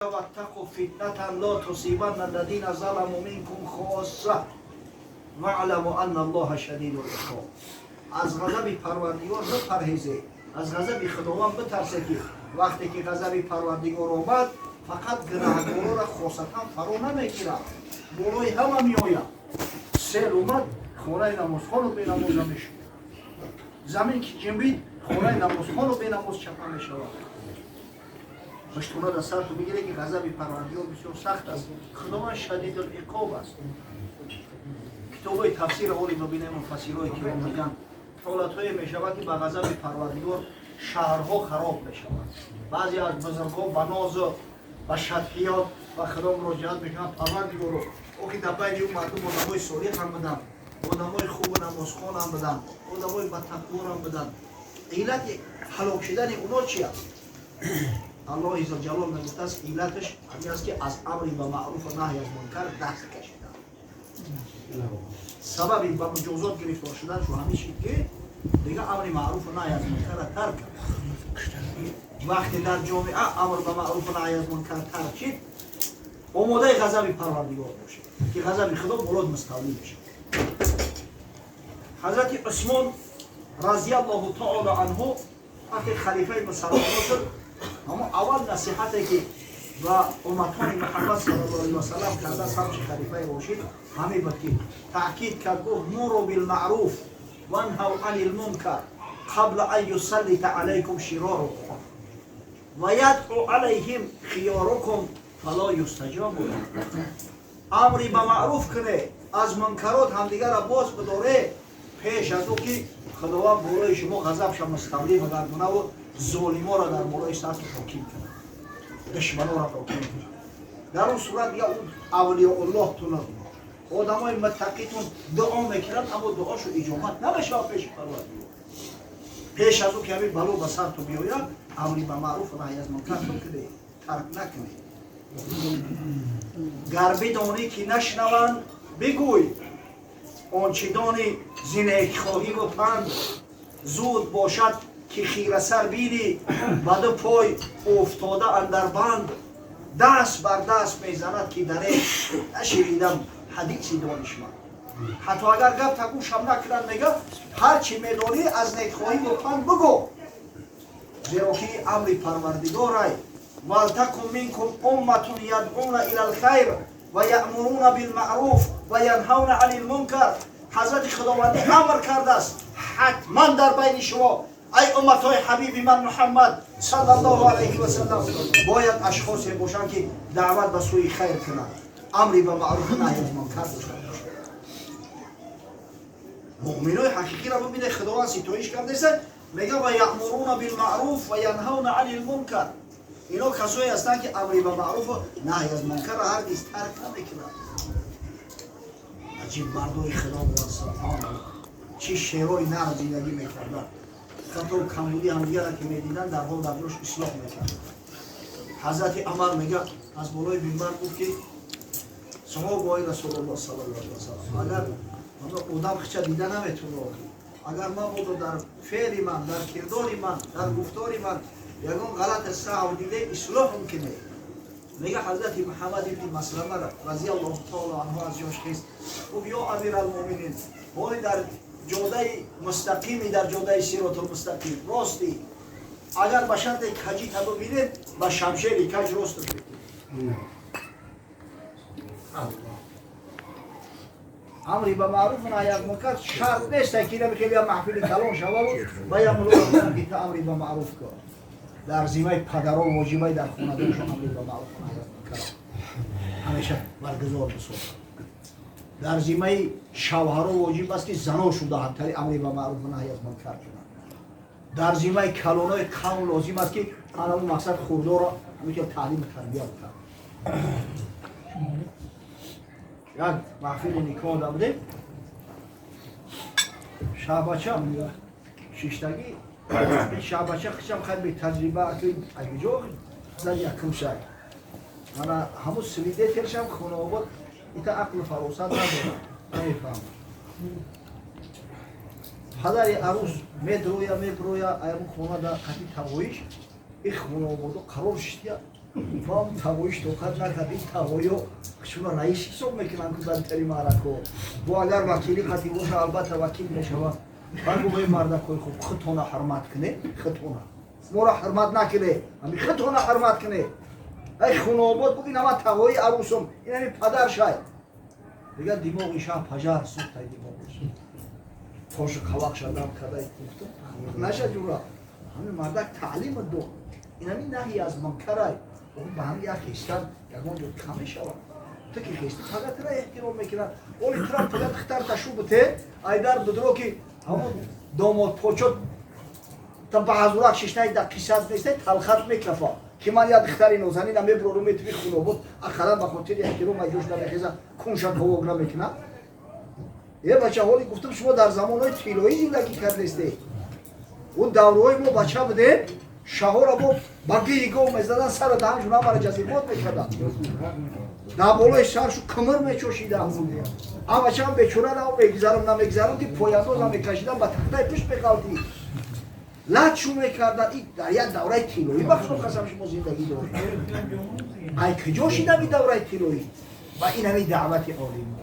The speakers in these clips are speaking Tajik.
واتقوا فتنة لا تصيبن الذين ظلموا منكم خاصة واعلموا أن الله شدید العقاب. از غضب پروردگار بپرهیزه، از غضب خداوند بترسه که وقتی که غضب پروردگار آمد فقط گناهکارا را خاصتا فرا نمیگیرد، بالای همه میآید. سیل اومد، خانه نمازخان رو بینماز میشد. زمین که جنبید، خانه نمازخان رو بینماز چپه میشود. مشتونا در سر تو بگیره که غضب پروردگار بسیار سخت است. خداوند شدید العقاب است. کتاب‌های تفسیر حالی ببینیم، مفسرهای که میگن حالت‌های میشود که با غضب پروردگار شهرها خراب میشود. بعضی از بزرگ‌ها به ناز و به شطحیات و خدا مراجعت میکنند، پروردگارو او که در بین اون مردم آدمای صالح هم بدن، آدمای خوب و نمازخوان هم بدن، آدمای با تقوا هم بدن. علت هلاک شدن اونا چی است؟ الله عز جلال نگفته است، علتش همین است که از امر به معروف و نهی از منکر دست کشیدن. سبب به مجازات گرفتار شدن شو همین شد که دیگه امر معروف و نهی از منکر را ترک کرد. وقتی در جامعه امر به معروف و نهی از منکر ترک شد، آماده غضب پروردگار باشه که غضب خدا بالات مستولی میشه. حضرت عثمان رضی الله تعالی عنه وقتی خلیفه مسلمان شد، اما اول نصیحتی که و امتان محمد صلی الله علیه و سلم کرده همچه خلیفه باشید همین بود که تأکید کرد، گفت مروا بالمعروف وانهوا عن المنکر قبل ان یسلط علیکم شرارکم و یدعو علیهم خیارکم فلا یستجاب لهم. امری به معروف کنه، از منکرات همدیگر را باز بداره، پیش از او که خداوند بالای شما غضبش مستولی بگردونه و ظالما را در بالای سر حاکم کنه، دشمنا را حاکم کنه. در اون صورت یا اون اولیاء الله تون، آدمای متقیتون دعا میکنن اما دعاشو اجابت نمیشه پیش پروردگار. پیش از او که همین بلا به سر تو بیاید، امری به معروف و نهی از منکر بکنه، ترک نکنه. گر بدانی که نشنوند بگوی آنچه دانی ز نیکخواهی و پند. زود باشد که خیره سر بینی به دو پای افتاده اندر بند. دست بر دست میزند که دریغ نشنیدم حدیث دانشمند. حتی اگر گپ گوش هم نکنند، میگه هر چی میدانی از نیکخواهی و پند بگو، زیرا که امر پروردگار ولتکن منکم امة یدعون الی الخیر و یأمرون بالمعروف و ینهون عن المنکر. حضرت خداوندی امر کرده است حتما در بین شما ای امتهای حبیب من محمد صلی الله علیه و سلم باید اشخاصی باشند که دعوت به سوی خیر کنند، امری به معروف و نهی از منکر داشته باشند. مؤمنای حقیقی را ببینه، خداوند ستایش کرده است، میگه و یأمرون بالمعروف و ینهون عن المنکر. اینا کسایی هستند که امری به معروف و نهی از منکر را هرگز ترک نمیکنند. عجیب مردای خدا بودن، سبحان الله، چه شعرهای نرم زندگی میکردن. خطا و کمبودی همدیگه را که میدیدن در حال در جاش اصلاح میکردن. حضرت عمر میگه از بالای منبر گفت که صحابه رسول الله صلی الله علیه و سلم، اگر آدم خچه دیده نمیتونه، اگر من بود در فعل من، در کردار من، در گفتار من یگان غلط سهو دیده، اصلاح ممکنه. میگه حضرت محمد ابن مسلمه رضی الله تعالی عنه از جاش خیست، گفت یا امیرالمومنین، حالی در جاده مستقیمی، در جاده صراط المستقیم راستی، اگر به شرط کجی تا ببینید با شمشیر کج راست بکنید. امری به معروف و نهی از منکر شرط نیست که نمیخوای بیا محفل کلان شود و یا ملو که امری به معروف کن. در ذمه پدرها واجبه در خانه‌شون امری به معروف و نهی از منکر همیشه برگزار بسازند. در ذمه شوهرها واجب است که زناشون در همتری امری به معروف و نهی از منکر کنند. در ذمه کلانای قوم لازم است که اون مقصد خورده را همین تعلیم و تربیت کنند. یک محفل نکاح بوده، شهبچه شیشتگی شهبچه خشم خیلی به تجربه که اگه زن یکم شد من همون سویده ترشم خونه آباد ایتا عقل فراست ندارم نمیفهمم. پدر عروس میدرویا میبرویا ایمون خونه در قطعی تقویش این خونه آبادو قرار شدیا. Ман тавоиш тоқат накард. Ин тавоё шумо раис ҳисоб мекунанд ку дар тари маърако. Бо агар вакили қатӣ боша, албатта вакил мешавад. Баъд гуфт: «Мардакои хуб, худтона ҳурмат кунед, худтона, моро ҳурмат накунед, ҳами худтона ҳурмат кунед». Ай хунобод буг, ин ама тавои арӯсум, ин ами падаршай. Дига димоғи шаҳ пажар сӯхтай, димоғиш тошу қавақ шадам кадай. Гуфтам: «Наша, ҷура, ҳами мардак таълим дод, инами наҳи аз мункарай». Ба ҳами як хестан ягон ҷо кам мешавад. Ту ки хести, фақат тра эҳтиром мекунад. Оли тра фақат хитар ташу буте, айдар будро ки ҳамон домод почот та ба ҳазурак шишнай, да қиссат нестай, талхат мекафа ки ман як духтари нозанина мебурору метиби хунобод, ақаллан ба хотири эҳтиром айҷош намехеза, кунша ковок намекунад. Е бача, ҳоли гуфтам, шумо дар замонҳои тиллоӣ зиндагӣ кардесте. Он давраҳои мо бача будем, шаҳора бо ба гии гов мезадан, сара даҳаншон ҳамара ҷазирбод мекарданд, дар болои саршу кимир мечошиданд. Амачам бечора на мегзарам, намегзарам ки пояндоз мекашидам, ба тахтаи пушт меқалтӣ, латшу мекарданд. И дар як давраи тиллоӣ, ба худо қасам, шумо зиндагӣ доред. Ай куҷо шидам ин давраи тиллоӣ? Ва ин ҳами даъвати олимо.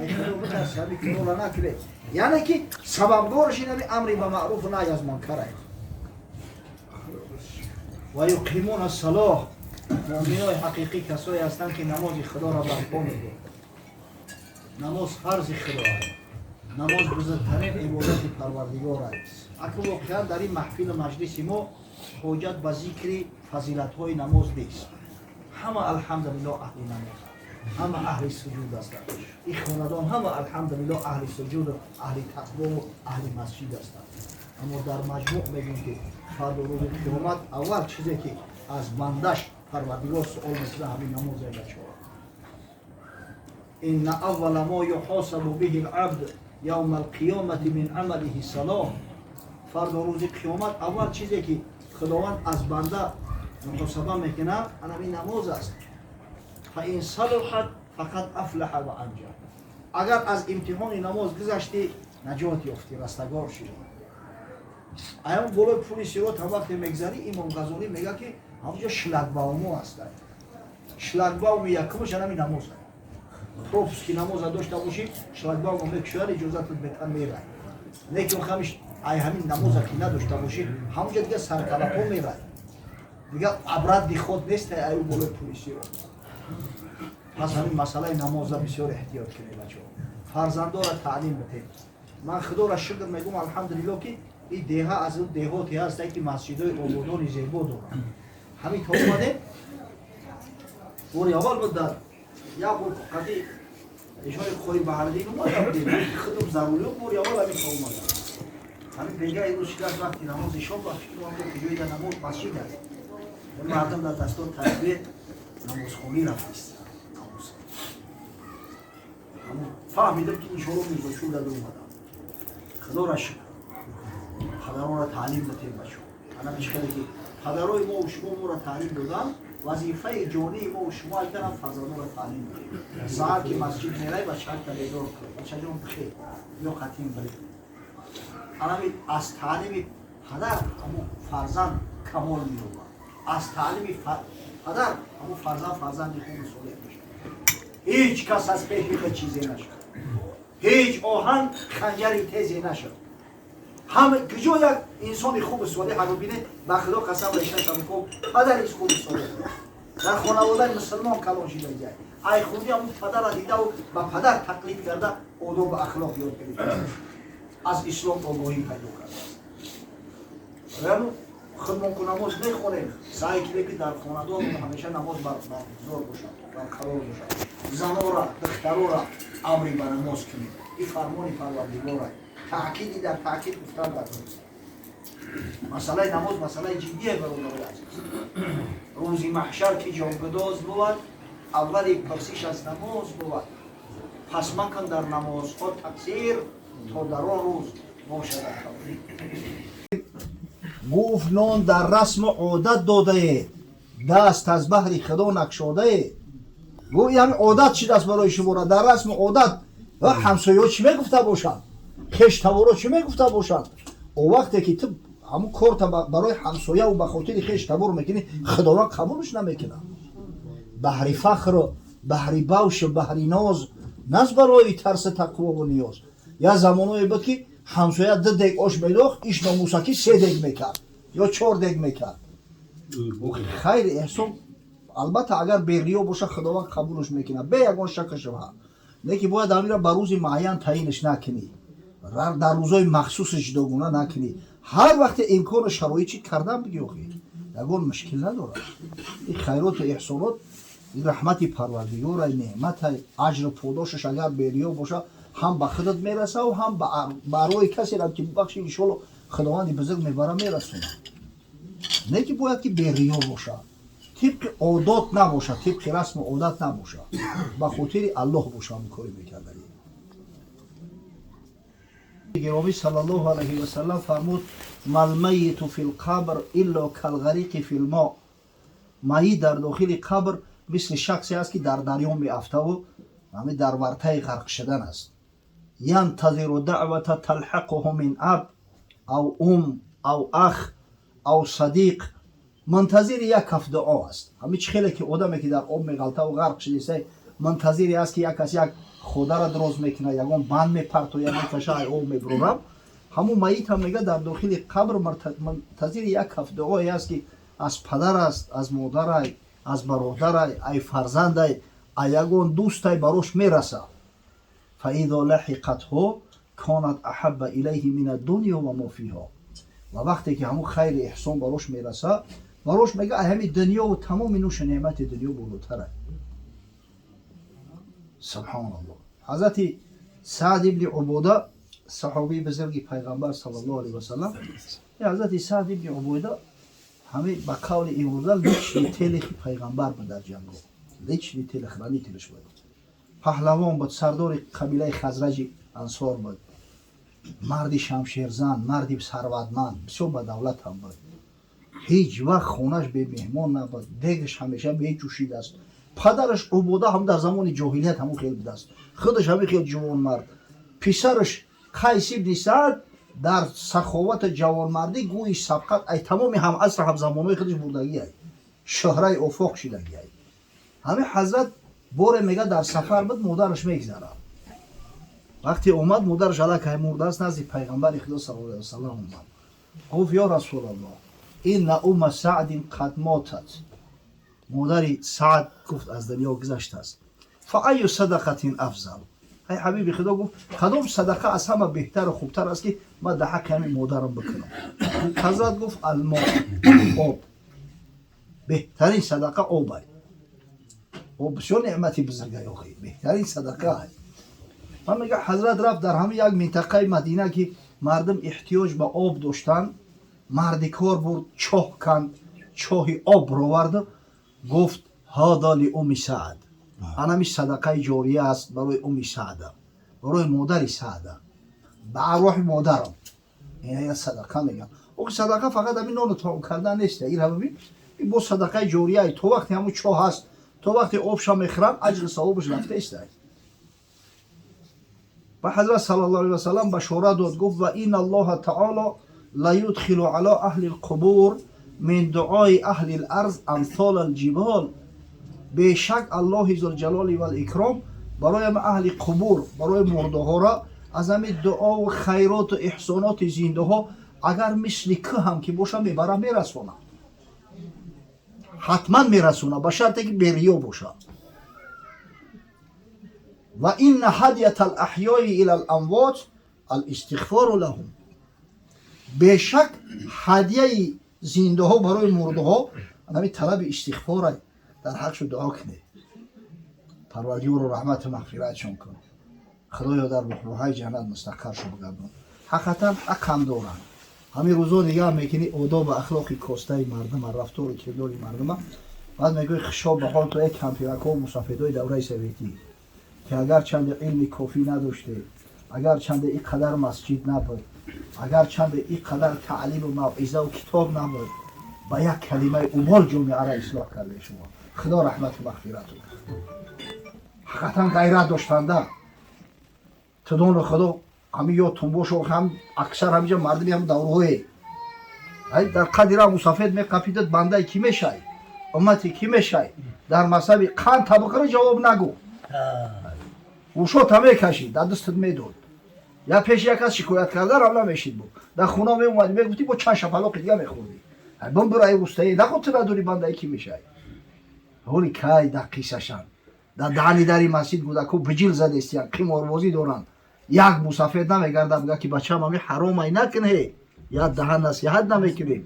Ай худо битарс, ҳами корора накунед. Яъне ки сабабгораш ин ҳами амри ба маъруфу наҳй аз мункар. Ва юқимуна ссалоҳ. Муъминои ҳақиқӣ касое ҳастанд, ки намози худоро барпо медоранд. Намоз фарзи худо аст, намоз бузургтарин ибодати Парвардигор аст. Аку воқеан дар ин маҳфилу маҷлиси мо ҳоҷат ба зикри фазилатҳои намоз нест. Ҳама, алҳамдулилло, аҳли намоз, ҳама аҳли суҷуд ҳастанд. Ин хонадон ҳама, алҳамдулилло, аҳли суҷуду аҳли тақвову аҳли масҷид ҳастанд. Аммо дар маҷмӯъ мегӯем, ки фардо рӯзи қиёмат аввал чизе ки аз бандаш Парвардигор суол мекунад, ҳамин намозе, бачаҳо. Инна аввала мо юҳосабу биҳи лабд явма алқиёмати мин амалиҳи салоҳ. Фардо рӯзи қиёмат аввал чизе ки Худованд аз банда муҳосаба мекунад, анами намоз аст. Фа ин салуҳат фақад афлаҳа ва анҷа. Агар аз имтиҳони намоз гузаштӣ, наҷот ёфтӣ, растагор шудӣ. Аям болои пули сирот ҳам вақте мегзарӣ, Имом Ғазолӣ мега, ки ҳамонҷо шлагбаумо ҳастанд. Шлагбауми якумаш анами намоз. Пропуски намоза дошта бошӣ, шлагбаумо мекушояд, иҷозатат метан, мерай. Лекин ҳамиш ай ҳамин намоза ки надошта бошӣ, ҳамонҷо дига саркалапо мерай, дига обратный ход нест аю болои пули сирот. Пас ҳамин масъалаи намоза бисёр эҳтиёт кунед, бачаҳо, фарзандора таълим бидед. Ман Худоро шукр мегӯм, алҳамдулилло, ки ин деҳа аз он деҳоте ҳаста, ки масҷидҳои ободони зебо доранд. Ҳамин то омадем, бори аввал буд, дар як бор қати ишони қори Баҳриддин омада будем, худум зарурӣ, бори аввал ҳамин то омадам. Ҳамин бегаи рӯз шидас, вақти намози шом, ба фикрам ки ҷои дар намоз масҷид аст, мардум дар дастор тасбеҳ намозхонӣ рафтист. Фаҳмидам, ки иншоалло Мирзочул дада омадам. Худоро шукр. Падаронро таълим додем, бачаҳо. Ана мишхеле ки падарои мо шумо моро таълим доданд, вазифаи ҷонии мо шумо айканам фарзандонро таълим додем. Саҳар ки масҷид мерай, бачаҳата бедор кун: «Бачаҷон, бихел ё хатим биред». Анами аз таълими падар ҳамун фарзанд камол меёбад, аз таълими падар ҳамун фарзанд фарзанди хуби солеҳ мешавад. Ҳеҷ кас аз пеши худ чизе нашуд, ҳеҷ оҳан ханҷари тезе нашуд. Ҳама куҷо як инсони хуби солеҳ бибинед, ба Худо қасам, решашам ко падарис хуби солеҳ, дар хонаводаи мусулмон калон шида ҷай, ай худи ҳамун падара дидаву ба падар тақлид карда, одобу ахлоқ ёд гирифта, аз ислом огоҳӣ пайдо кардааст. Худмон ку намоз мехонем, саъй кунем, ки дар хонадон ҳамеша намоз баргузор бошад, барқарор бошад. Занора, духтарора амри ба намоз кунем. Ин фармони Парвардигора, таъкиди дар таъкид гуфтан дар масъалаи намоз масъалаи ҷиддие, бародарои азиз. Рӯзи маҳшар ки ҷонгудоз бувад, аввали пурсиш аз намоз бувад. Пас макун дар намозҳо тақсир, то дар он рӯз бошад. Гуфт: «Нон дар расму одат додаед, даст аз баҳри Худо накшодаед». Гуфт: «Ҳамин одат шидааст барои шуморо, дар расму одат. Ҳамсояҳо чӣ мегуфта бошанд? Хештаворо чӣ мегуфта бошанд?» О вақте ки ту Ҳамун корта барои ҳамсояву ба хотири хеш табор мекунӣ, Худованд қабулш намекунад. Баҳри фахру баҳри бавшу баҳри ноз, наз барои тарси тақвову ниёз. Як замоное буд, ки ҳамсоя ду дег ош медохт, иш номусакӣ се дег мекард ё чор дег мекард. Хайри эҳсон, албатта, агар бериё боша, Худованд қабулш мекунад бе ягон шаку шубҳа. Лекин бояд ҳамира ба рӯзи муайян таъинш накунӣ, дар рӯзҳои махсуси ҷудогона накунӣ. Ҳар вақте имкону шароит чи кардан бигӣ, охи, ягон мушкил надорад. Ин хайроту эҳсонот, ин раҳмати Парвардигорай, неъматай, аҷру подошаш агар бериё боша, ҳам ба худат мерасаву ҳам барои касерам ки бахши, иншолло, Худованди бузург мебара мерасонад. Не ки бояд ки бериё боша, тибқи одот набоша, тибқи расму одат набоша, ба хотири Аллоҳ боша ҳамн кори мекардаги. Гиромӣ саллаллоҳу алайҳи васалам фармуд: ما الميت في القبر إلا كالغريق في الماء. Майит дар дохили қабр мисли шахсе аст, ки дар дарё меафтаву ҳами дар вартаи ғарқ шудан аст. ينتظر دعوة تلحقه من أب أو أم أو أخ أو صديق. Мунтазири як каф дуо аст. Ҳами чӣ хеле ки одаме ки дар об меғалтаву ғарқ шудиста, мунтазире аст, ки як кас як ходара дроз мекунад, ягон банд мепартояд, мекаша, ай об мебурорам. Ҳамун майитам, мега, дар дохили қабр мунтазири як каф дуое аст, ки аз падар аст, аз модарай, аз бародарай, ай фарзандай, ай ягон дӯстай барош мераса. فإذا لحقته كانت أحب إليه من الدنيا وما فيها. Ва вақте ки ҳамун хайри эҳсон барош мераса, барош, мега, ҳами дунёву тамоми нӯшу неъмати дунё болотара. Субҳоналлоҳ. Ҳазрати Саъд ибни Убода, саҳобии бузурги Пайғамбар саллаллоҳу алайҳи васалам, ҳазрати Саъд ибни Убода ҳами ба қавли имрӯза личный телехи Пайғамбар буд, дар ҷанго личный телохранителш буд. Паҳлавон буд, сардори қабилаи Хазраҷи ансор буд, марди шамшерзан, марди сарватманд, бисёр ба давлат ҳам буд. Ҳеҷ вақт хонаш бемеҳмон набуд, дегаш ҳамеша меҷӯшидааст. Падараш Убода ҳам дар замони ҷоҳилият ҳамон хел будааст, худаш ҳамин хел ҷавонмард. Писараш Қайс ибни Саъд дар саховату ҷавонмардӣ гӯи сабқат ай тамоми ҳамасру ҳамзамонҳои худаш бурдагиай, шӯҳраи офоқ шидагиай. Ҳамин ҳазрат боре, мега, дар сафар буд, модараш мегзарад. Вақте омад, модараш аллакай мурдааст. Назди Пайғамбари Худо саллаллоҳу алайҳи васалам омад, гуфт: «Ё Расулаллоҳ, إن أم سعد قد ماتت». Модари Саъд, гуфт, аз дунё гузаштааст. فأي صدقة أفضل؟ Ай ҳабиби Худо, гуфт, кадом садақа аз ҳама беҳтару хубтар аст, ки ман дар ҳаққи ҳамин модарам бикунам? Ҳазрат гуфт: الماء, об. Беҳтарин садақа об ай. Об бисёр неъмати бузургай, охи, беҳтарин садақа ай. Ман, мега, ҳазрат рафт дар ҳамин як минтақаи Мадина, ки мардум эҳтиёҷ ба об доштанд, марди кор бурд, чоҳ канд, чоҳи об роварду гуфт: هذا لأم سعد. Анами садақаи ҷория аст барои Уми Саъда, барои модари Саъда, ба арвоҳи модарам. Ина садақа мегам. Охи, садақа фақат ҳамин нону таом кардан нест. Ин ҳамин бо садақаи ҷория, то вақте ҳамун чоҳ ҳаст, то вақте обша мехӯрам, аҷру савобаш рафтаист. Ва ҳазрат саллаллоҳу алайҳи васалам башорат дод, гуфт: وإن الله تعالى ليدخل على أهل القبور من دعاء أهل الأرض أمثال الجبال. Бешак, Аллоҳи зулҷалоли валикром барои аҳли қубур, барои мурдаҳоро аз ҳамин дуову хайроту эҳсоноти зиндаҳо, агар мисли кӯ ҳам ки боша, мебара мерасона, ҳатман мерасона, ба шарте ки бериё боша. وإن هدية الأحياء إلى الأموات الاستغفار لهم. Бешак, ҳадияи зиндаҳо барои мурдаҳо ҳамин талаби истиғфора, дар ҳақшу дуо кунед. Парвардигоро, раҳмату мағфиратшон кун, Худоё, дар рӯҳҳои ҷаннат мустақаршо бигардон. Ҳақиқатан ҳаққам доранд. Ҳамин рӯзо нигаҳ мекунӣ одобу ахлоқи костаи мардума, рафтору кирдори мардума, баъд мегӯи: хишоб ба ҳол ту, эй кампиракҳо, мусафедои давраи советӣ, ки агар чанде илми кофӣ надоште, агар чанде ин қадар масҷид набуд, агар чанде ин қадар таълиму мавъизаву китоб набуд, ба як калимаи умол ҷомеаро ислоҳ карде шумо. Худо раҳмату мағфирату. Ҳақиқатан ғайрат доштанда тудону Худо ҳамин ёдтон бошо, ҳам аксар ҳамиҷа мардуми ҳам давраҳое. Ай дар қадира мусафед меқапидад, бандаи кӣ мешай, уммати кӣ мешай? Дар мазҳаби қанд табиқаро ҷавоб нагӯ, ушота мекашид, дар дастат медод. Я пеши як кас шикоят кардан намешид, бу дар хона меомадӣ, мегуфтӣ, бо чанд шапалоқи дига мехӯрдӣ. Бин ай устаи наход, ту надорӣ, бандаи кӣ мешай? Ҳоли кай дар қиссашан, дар даҳани дари масҷид гудако биҷил задестиян, қиморбозӣ доранд, як мусафед намегардад, бигӯяд ки бачаам, ами ҳаромай, накуне, як даҳан насиҳат намекунем.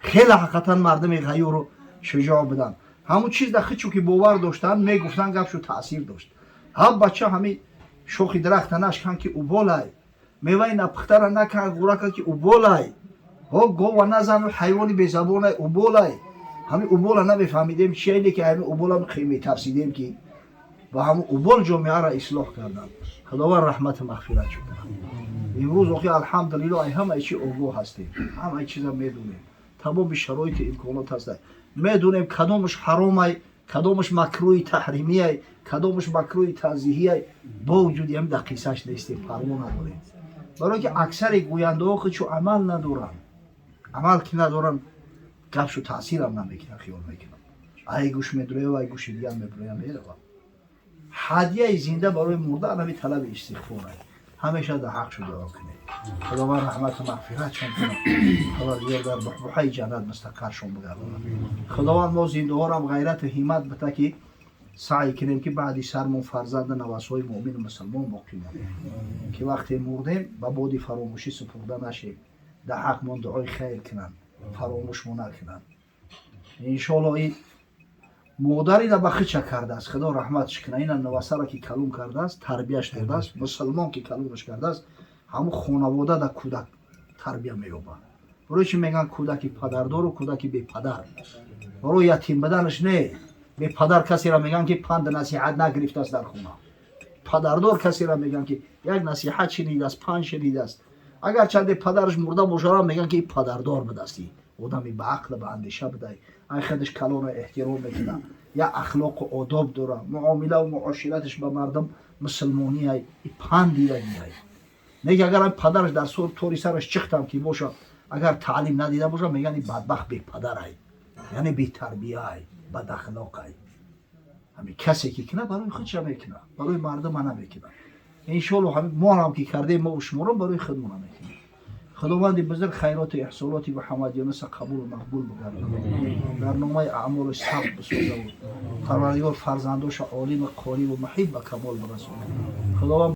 Хеле ҳақиқатан мардуми ғаюру шуҷоъ буданд. Ҳамун чиз дар хичу ки бовар доштанд, мегуфтанд, гапшу таъсир дошт. Ҳам бача, ҳами шохи дарахта нашкан, ки уболай, меваи напухтара накан, ғурака, ки уболай, ҳо гова назану, ҳайвони безабонай, уболай. Ҳами убола намефаҳмидем чине, ки ҳами убола метарсидем, ки ба ҳамун убол ҷомеаро ислоҳ карданд. Худованд раҳмату мағфират кунад. Имрӯз охи, алҳамдулилло, ай ҳамаи чи огоҳ ҳастем, ҳамаи чиза медонем, тамоми шароити имконот ҳаста, медонем кадомаш ҳаромай, кадомаш макрӯҳи таҳримияй, кадомаш макрӯҳи танзиҳияй. Бо вуҷуди ҳам дар қиссаш нестем, парво надорем, барое ки аксари гӯяндаҳо худшу амал надоранд. Амал ки надоранд, гапшу таъсирам намекунад. Хиёл мекунам, ай гӯш медроя, ай гӯши дигар меброя, мерава. Ҳадияи зинда барои мурда ҳами талаби истиғфорай. Ҳамеша дар ҳақшу дуо кунед. Худованд раҳмату мағфиратшон кунад, Парвардигор дар буҳбуҳаи ҷаннат мустақаршон бигардонад. Худованд мо зиндаҳорам ғайрату ҳиммат бита, ки саъй кунем, ки баъди сармон фарзанду навасҳои муъмину мусалмон боқӣ монем, ки вақте мурдем, ба боди фаромӯшӣ супурда нашем, дар ҳақмон дуои хайр кунанд, фаромӯшмо накунанд, иншоалло. Ин модар ина ба хича кардааст, Худо раҳматш кунад. Ина навасаро ки калум кардааст, тарбияш додааст, мусалмон ки калумаш кардааст, ҳамун хонавода дар кӯдак тарбия меёбад. Барои чи мегӯянд кӯдаки падардору кӯдаки бепадар? Барои ятим буданаш не. Бепадар касеро мегӯянд, ки панду насиҳат нагирифтааст дар хона. Падардор касеро мегӯянд, ки як насиҳат шунидааст, панд шунидааст. Агар чанде падараш мурда бошад, мегӯянд, ки падардор будасти, одами ба ақл, ба андеша будай, ай худаш калонро эҳтиром мекунад, як ахлоқу одоб дора, муомилаву муошираташ ба мардум мусулмониай, панд дидагиай. Неки агар падараш дар тори сараш чихтам ки боша, агар таълим надида боша, мегӯянд бадбахт бепадарай, яъне бетарбияй, бадахлоқай. Ҳами касе ки кунад, барои худша мекунад, барои мардума намекунад. Иншоалло, мо ҳам ки кардем, мо шуморо барои худмона мекунем. Худованди бузург хайроту эҳсоноти Муҳаммад Юнуса қабулу мақбул бигардонад, дар номаи аъмолаш сабт бисозаву Парвардигор фарзандоша олиму қориву муҳиб ба камол бирасонад. Худованд.